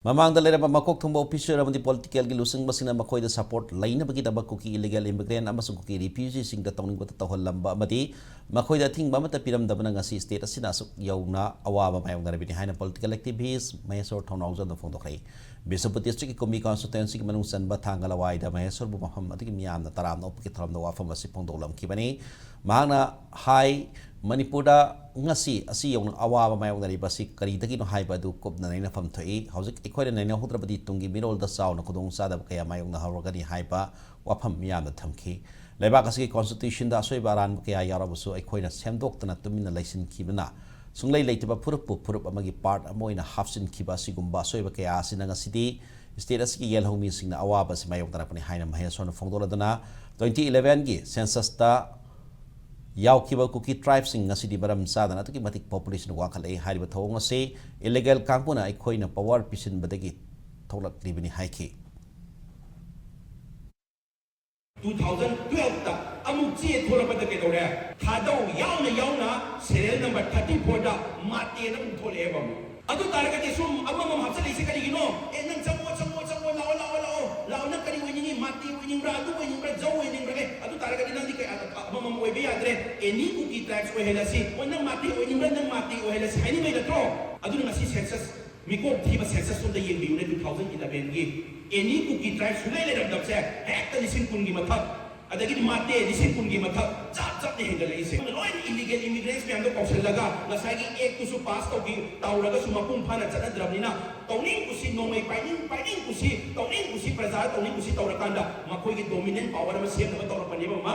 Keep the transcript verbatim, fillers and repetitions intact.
ꯃꯃꯥꯡꯗ ꯂꯩꯔꯝꯕ ꯃꯀꯣꯛ ꯊꯣꯡꯕ officer ꯑꯃꯗꯤ political ꯒꯤ ꯂꯨꯆꯤꯡꯕꯁꯤꯡꯅ ꯃꯈꯣꯏꯗ support ꯂꯩꯅꯕꯒꯤꯗꯃꯛ ꯀꯨꯀꯤ illegal immigrant ꯑꯃꯁꯨꯡ ꯀꯨꯀꯤ refugee ꯁꯤꯡꯗ ꯇꯧꯅꯤꯡꯕꯇ ꯇꯧꯍꯜꯂꯝꯕ ꯑꯃꯗꯤ ꯃꯈꯣꯏꯗ ꯑꯊꯤꯡꯕ ꯑꯃꯠꯇ ꯄꯤꯔꯝꯗꯕꯅ ꯉꯁꯤ state ꯑꯁꯤꯅ ꯑꯁꯨꯛ ꯌꯧꯅ ꯑꯋꯥꯕ ꯃꯥꯌꯣꯛꯅꯔꯤꯕꯅꯤ ꯍꯥꯏꯅ political activist ꯃꯍꯦꯁꯣꯔ ꯊꯧꯅꯥꯎꯖꯝꯅ ꯐꯣꯡꯗꯣꯛꯈ꯭ꯔꯦ꯫ ꯕꯤꯁꯅꯨꯄꯨꯔ district ꯀꯤ ꯀꯨꯝꯕꯤ constituency ꯒꯤ ꯃꯅꯨꯡ ꯆꯟꯕ ꯊꯥꯡꯒ ꯂꯋꯥꯏꯗ ꯃꯍꯦꯁꯣꯔꯕꯨ ꯃꯐꯝ ꯑꯗꯨꯒꯤ ꯃꯤꯌꯥꯝꯅ ꯇꯔꯥꯝꯅ ꯑꯣꯛꯄꯒꯤ ꯊꯧꯔꯝꯗ ꯋꯥꯐꯝ ꯑꯁꯤ ꯐꯣꯡꯗꯣꯛꯂꯝꯈꯤꯕꯅꯤ꯫ ꯃꯍꯥꯛꯅ ꯍꯥꯏ, ꯃꯅꯤꯄꯨꯔꯗ ꯉꯁꯤ ꯑꯁꯤ ꯌꯧꯅ ꯑꯋꯥꯕ ꯃꯥꯌꯣꯛꯅꯔꯤꯕ ꯑꯁꯤ ꯀꯔꯤꯗꯒꯤꯅꯣ ꯍꯥꯏꯕ ꯑꯗꯨ ꯀꯨꯞꯅ ꯅꯩꯅꯐꯝ ꯊꯣꯛꯏ꯫ ꯍꯧꯖꯤꯛ ꯑꯩꯈꯣꯏꯅ ꯅꯩꯅꯍꯧꯗ꯭ꯔꯕꯗꯤ ꯇꯨꯡꯒꯤ ꯃꯤꯔꯣꯜꯗ ꯆꯥꯎꯅ ꯈꯨꯗꯣꯡꯆꯥꯗꯕ ꯀꯌꯥ ꯃꯥꯌꯣꯛꯅꯍꯧꯔꯒꯅꯤ ꯍꯥꯏꯕ ꯋꯥꯐꯝ ꯃꯤꯌꯥꯝꯅ ꯊꯝꯈꯤ꯫ ꯂꯩꯕꯥꯛ ꯑꯁꯤꯒꯤ constitution ꯗ ꯑꯁꯣꯏꯕ ꯑꯔꯥꯟꯕ ꯀꯌꯥ ꯌꯥꯎꯔꯕꯁꯨ ꯑꯩꯈꯣꯏꯅ ꯁꯦꯝꯗꯣꯛꯇꯅ ꯇꯨꯃꯤꯟꯅ ꯂꯩꯁꯤꯟꯈꯤꯕꯅ ꯁꯨꯡꯂꯩ ꯂꯩꯇꯕ ꯐꯨꯔꯨꯞꯄꯨ ꯐꯨꯔꯨꯞ ꯑꯃꯒꯤ part ꯑꯃ ꯑꯣꯏꯅ ꯍꯥꯞꯆꯤꯟꯈꯤꯕ ꯑꯁꯤꯒꯨꯝꯕ ꯑꯁꯣꯏꯕ ꯀꯌꯥ ꯑꯁꯤꯅ ꯉꯁꯤꯗꯤ state ꯑꯁꯤꯒꯤ ꯌꯦꯜꯍꯧꯃꯤꯁꯤꯡꯅ ꯑꯋꯥꯕ ꯑꯁꯤ ꯃꯥꯌꯣꯛꯅꯔꯛꯄꯅꯤ ꯍꯥꯏꯅ ꯃꯍꯦꯁꯣꯔꯅ ꯐꯣꯡꯗꯣꯛꯂꯗꯨꯅ twenty eleven ꯒꯤ census ꯇ ꯌꯥꯎꯈꯤꯕ ꯀꯨꯀꯤ tribe ꯁꯤꯡ ꯉꯁꯤꯗꯤ ꯃꯔꯝ ꯆꯥꯗꯅ ꯑꯗꯨꯛꯀꯤ ꯃꯇꯤꯛ population ꯋꯥꯡꯈꯠꯂꯛꯏ꯫ ꯍꯥꯏꯔꯤꯕ ꯊꯧꯑꯣꯡ ꯑꯁꯤ illegal ꯀꯥꯡꯕꯨꯅ ꯑꯩꯈꯣꯏꯅ power ꯄꯤꯁꯤꯟꯕꯗꯒꯤ ꯊꯣꯛꯂꯛꯂꯤꯕꯅꯤ ꯍꯥꯏꯈꯤ꯫ Two thousand twelve ꯇ ꯑꯃꯨꯛ ꯆꯦ ꯊꯣꯛꯂꯛꯄꯗ ꯀꯩꯗꯧꯔꯦ? ꯊꯥꯗꯧ ꯌꯥꯎꯅ ꯌꯥꯎꯅ serial number thirty four ꯗ ꯃꯥꯇꯦꯅ ꯑꯃꯨꯛ ꯊꯣꯛꯂꯛꯑꯦꯕ ꯑꯃꯨꯛ꯫ ꯑꯗꯨ ꯇꯥꯔꯒꯗꯤ ꯁꯨꯝ ꯑꯃꯃꯝ ꯍꯥꯞꯆꯤꯜꯂꯛꯏꯁꯦ ꯀꯔꯤꯒꯤꯅꯣ? ꯑꯦ, ꯅꯪ ꯆꯪꯉꯣ, ꯆꯪꯉꯣ, ꯆꯪꯉꯣ, ꯂꯥꯛꯑꯣ, ꯂꯥꯛꯑꯣ, ꯂꯥꯛꯑꯣ, ꯂꯥꯛꯑꯣ, ꯅꯪ ꯀꯔꯤ ꯑꯣꯏꯅꯤꯡꯉꯤ? ꯃꯥꯇꯦ ꯑꯣꯏꯅꯤꯡꯕ꯭ꯔꯥ? ꯑꯗꯨ ꯑꯣꯏꯅꯤꯡꯕ꯭ꯔꯥ? ꯖꯧ ꯑꯣꯏꯅꯤꯡꯕ꯭ꯔꯥ? ꯑꯦ, ꯑꯗꯨ ꯇꯥꯔꯒꯗꯤ ꯅꯪꯗꯤ ꯀꯩ-, ꯑ-, ꯑ-, ꯑꯃꯃꯝ ꯑꯣꯏꯕ ꯌꯥꯗ꯭ꯔꯦ꯫ Any ꯀꯨꯀꯤ tribes ꯑꯣꯏꯍꯜꯂꯁꯤ꯫ ꯑꯣ, ꯅꯪ ꯃꯥꯇꯦ ꯑꯣꯏꯅꯤꯡꯕ꯭ꯔꯥ? ꯅꯪ ꯃꯥꯇꯦ ꯑꯣꯏꯍꯜꯂꯁꯤ ꯍꯥꯏꯅꯤꯡꯕꯩ ꯅꯠꯇ꯭ꯔꯣ? ꯑꯗꯨꯅ ꯉꯁꯤ census, ꯃꯤꯀꯣꯛ ꯊꯤꯕ census ꯁꯣꯝꯗ ꯌꯦꯡꯕꯤꯌꯨꯅꯦ, two thousand eleven ꯒꯤ꯫ Any ꯀꯨꯀꯤ tribe ꯁꯨꯡꯂꯩ ꯂꯩꯔꯝꯗꯕꯁꯦ ꯍꯦꯛꯇ ꯂꯤꯁꯤꯡ ꯀꯨꯟꯒꯤ ꯃꯊꯛ, ꯑꯗꯒꯤꯗꯤ ꯃꯥꯇꯦ ꯂꯤꯁꯤꯡ ꯀꯨꯟꯒꯤ ꯃꯊꯛ ꯆꯞ ꯆꯞꯅ ꯍꯦꯟꯒꯠꯂꯛꯏꯁꯦ꯫ ꯂꯣꯏꯅ illegal immigrants ꯃꯌꯥꯝꯗꯣ ꯀꯧꯁꯜꯂꯒ ꯉꯁꯥꯏꯒꯤ act ꯇꯨꯁꯨ pass ꯇꯧꯈꯤ, ꯇꯧꯔꯒꯁꯨ ꯃꯄꯨꯡ ꯐꯥꯅ ꯆꯠꯅꯗ꯭ꯔꯕꯅꯤꯅ ꯇꯧꯅꯤꯡ ꯀꯨꯁꯤ, ꯅꯣꯡꯃꯩ ꯄꯥꯏꯅꯤꯡ, ꯄꯥꯏꯅꯤꯡ ꯀꯨꯁꯤ, ꯇꯧꯅꯤꯡ ꯀꯨꯁꯤ, ꯄ꯭ꯔꯖꯥꯗ ꯇꯧꯅꯤꯡ ꯀꯨꯁꯤ ꯇꯧꯔꯀꯥꯟꯗ ꯃꯈꯣꯏꯒꯤ dominant power ꯑꯃ ꯁꯦꯝꯅꯕ ꯇꯧꯔꯛꯄꯅꯦꯕ ꯃꯥ꯫